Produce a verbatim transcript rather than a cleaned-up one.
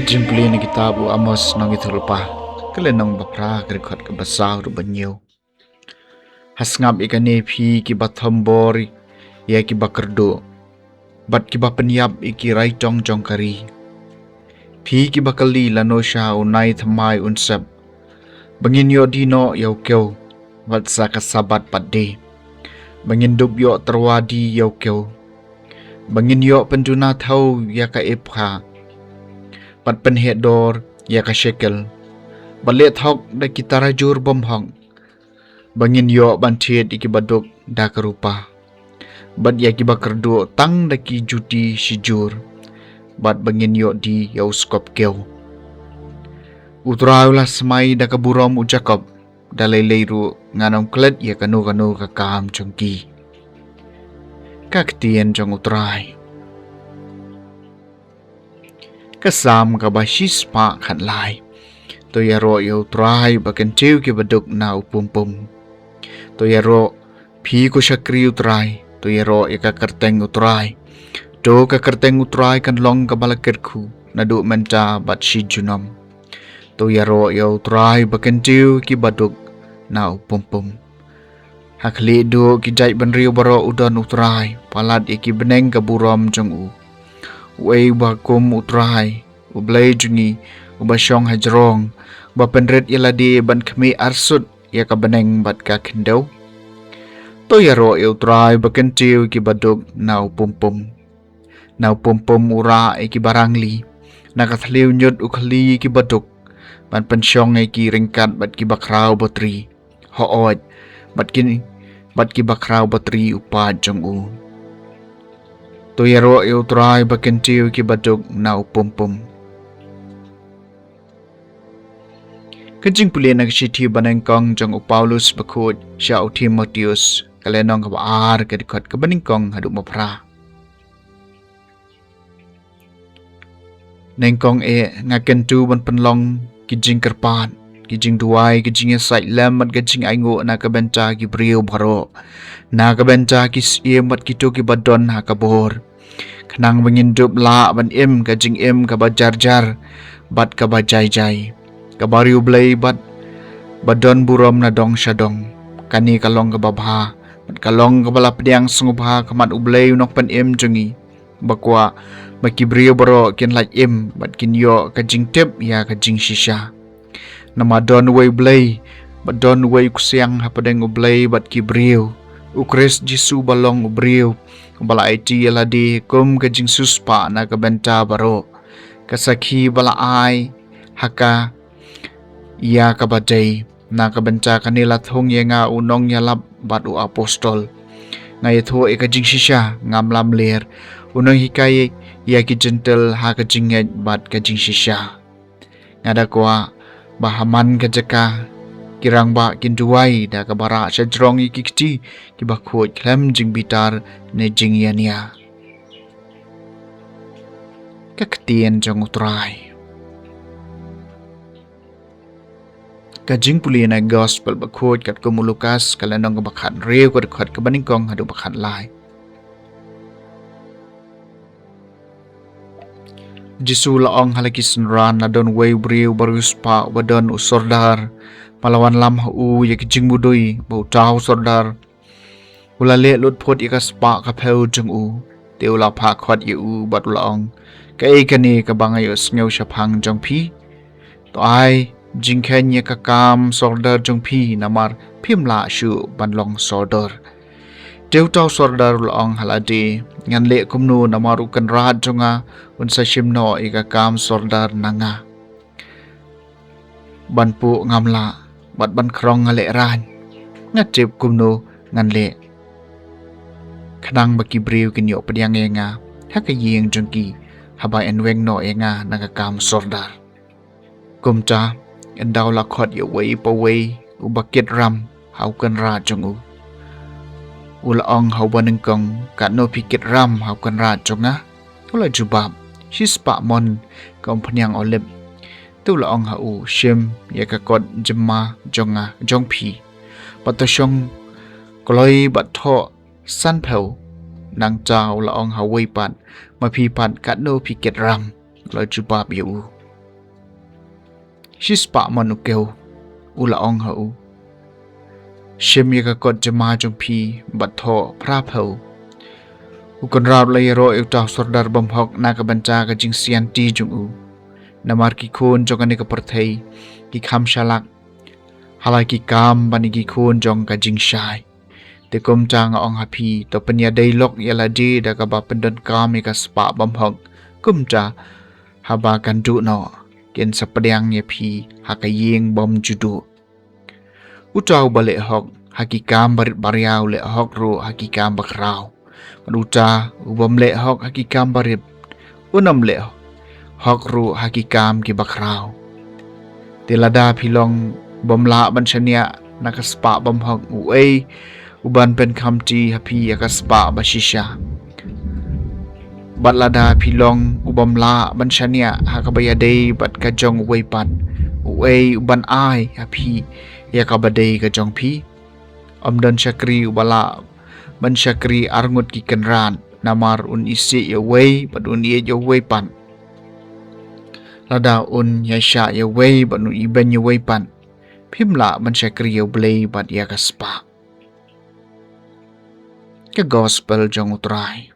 Jingpule na kitab u Amos nongïathuhlypa, ka lynnong ba phra, ka dkhot kaba saw haduh ba hynñiew. Ha sngap ïa kane, phi kiba thombor ïa kiba kyrduh, bad kiba pynïap ïa ki raitong jong ka ri. Phi kiba kylli lano sha u nai thymmai un sep, ba ngin ïoh die noh ïa u kew, bad sa ka Sabbath pat de, ba ngin dup ïoh tyrwa die ïa u kew, ba ngin ïoh pynduna thew ïa ka epha, bad pynheh dor ïa ka shekel, bad leh thok da ki tarajur bymhok, ba ngin ïoh ban thied ïa kiba duk da ka rupa, bad ïa kiba kyrduh tang da ki juti shijur, bad ba ngin ïoh die ïa u skop kew. U Trai u la smai da ka burom u Jakob, da lei lei ruh ngan ym klet ïa kano kano ka kam jong ki. Ka ktien jong u Trai. Ka Salm kaba shispah khatlai. To ïaroh ïa u Trai, ba kyntiew kiba duk na u pum pum. To ïaroh, phi ko shakri u Trai, to ïaroh ïa ka kyrteng u Trai. To ka kyrteng u Trai kan long kaba la kyrkhu naduh mynta bad shi junom. To ïaroh ïa u Trai, ba kyntiew kiba duk na u pum pum. Ha khlieh duh ki jaitbynriew baroh u don u Trai, palat ïa ki bneng ka burom jong u. Uei uba kum u Trai, u Blei jong ngi, uba shong hajrong, uba pynrit ïa lade ban khmih arsut ïa ka bneng bad ka khyndew? To ïaroh ïa u Trai, ba kyntiew kiba duk na u pum pum. Na u pum pum u rah ïa kiba rangli, na ka thliew ñiut u khlieh ïa kiba duk, ban pynshong ïa ki ryngkat bad kiba khraw batri. Hooid, bad ki, bad kiba khraw batri u paid jong u. To ïaroh ïa u Trai, ba kyntiew kiba duk na u pum pum. Ka jingpule na ka shithi banyngkong jong u Paulus bakhuid sha u Timotheus, ka lynnong kaba ar, ka dkhot kaba nyngkong haduh ba phra. Nyngkong eh, nga kyntu ban pynlong ki jingkyrpad, ki jingduwai, ki jingïasaid lem bad ki jingainguh na ka bynta ki briew baroh, na ka bynta ki syiem bad kito kiba don ha ka bor, khnang ba ngin dup lah ban im ka jingim kaba jar jar bad kaba jai jai, kaba riewblei bad ba don burom na dong sha dong. Kane ka long kaba bha, bad ka long kaba la pdiang sngewbha ha khmat u Blei u Nongpynim jong ngi, ba kwah ba ki briew baroh kin lait im bad kin ïoh ka jingtip ïa ka jingshisha. Namar don uwei u Blei, bad don uwei u ksiang hapdeng u Blei bad ki briew, u Khrist Jisu ba long u briew, uba la aiti ïa lade kum ka jingsiewspah na ka bynta baroh, ka sakhi ba la ai ha ka ïa kaba dei. Na ka bynta kane la thung ïa nga u nongïalap bad u apostol. Nga ïathuh ïa ka jingshisha, ngam lamler. U nonghikai ïa ki jentil ha ka jingngeit bad ka jingshisha. Nga da kwah ba ha man ka jaka ki rangbah kin duwai da kaba rah shajrong ïa ki kti kiba khuid khlem jingbitar ne jingïania. Ka ktien jong u Trai. Ka jingpule na ka gospel bakhuid katkum u Lukas, ka lynnong kaba khathynriew, ka dkhot kaba nyngkong haduh ba khatlai. Jisu u la ong ha la ki synran, la don uwei u briew ba riewspah uba don u sordar, ba la wanlam ha u ïa ka jingmudui ba uta u sordar u la leh lut phut ïa ka spah ka phew jong u. Te u la phah khot ïa u bad u la ong, kaei kane kaba nga ïohsngew shaphang jong phi? To ai jingkheiñ ïa ka kam sordar jong phi, namar phim lah shuh ban long sordar. Te uta u sordar u la ong ha lade, ngan leh kumno, namar u kynrad jong nga un sa shim noh ïa ka kam sordar na nga. Ban puh ngam lah, bad ban khrong nga lehraiñ. Nga tip kumno ngan leh, khnang ba ki briew kin ïoh pdiang ïa nga ha ka ïing jong ki, haba yn weng noh ïa nga na ka kam sordar. Kumta, ynda u la khot ïa uwei pa uwei uba kit ram ha u kynrad jong u, u la ong ha uba nyngkong, katno phi kit ram ha u kynrad jong nga? U la jubab, shispah mon ka umphniang olib. Te u la ong ha u, shim ïa ka kot jymma jong nga, jong phi, bad to shong kloi bad thoh sanphew. Nangta u la ong ha uwei pat, ma phi pat katno phi kit ram? U la jubab ïa u, Shispah mon u kew, u la ong ha u. Shim ïa ka kot jama jong phi bad thoh phra phew. U Kynrad u la ïaroh ïa uta u sordar bymhok na ka bynta ka jingsianti jong u. Namar ki khun jong kane ka pyrthei ki kham shalak ha la ki kam ban ïa ki khun jong ka jingshai. Te kumta nga ong ha phi, to pynïadei lok ïa lade da kaba pyndonkam ïa ka spah bymhok. Kumta haba kan duh noh, kin sa pdiang ïa phi ha ka ïing bymjuduh. Uta uba leh hok ha ki kam barit baria u leh hok ruh ha ki kam bakhraw. Bad uta u bym leh hok ha ki kam barit, un ym leh hok ruh ha ki kam ki bakhraw. Te lada phi long bym lah ban shaniah na ka spah bymhok, uei u ban pynkhamti ha phi ïa ka spah bashisha? Bad lada phi long u bym lah ban shaniah ha kaba ïadei bad ka jong uwei pat, uei u ban ai ha phi ïa kaba dei ka jong phi? Ym don shakri uba lah ban shakri arngut ki kynrad, namar un isih ïa uwei bad un ïeit ïa uwei pat. Lada un ïaishah ïa uwei bad un ibeiñ ïa uwei pat, phim lah ban shakri ïa U Blei bad ïa ka spah. Ka Gospel jong U Trai.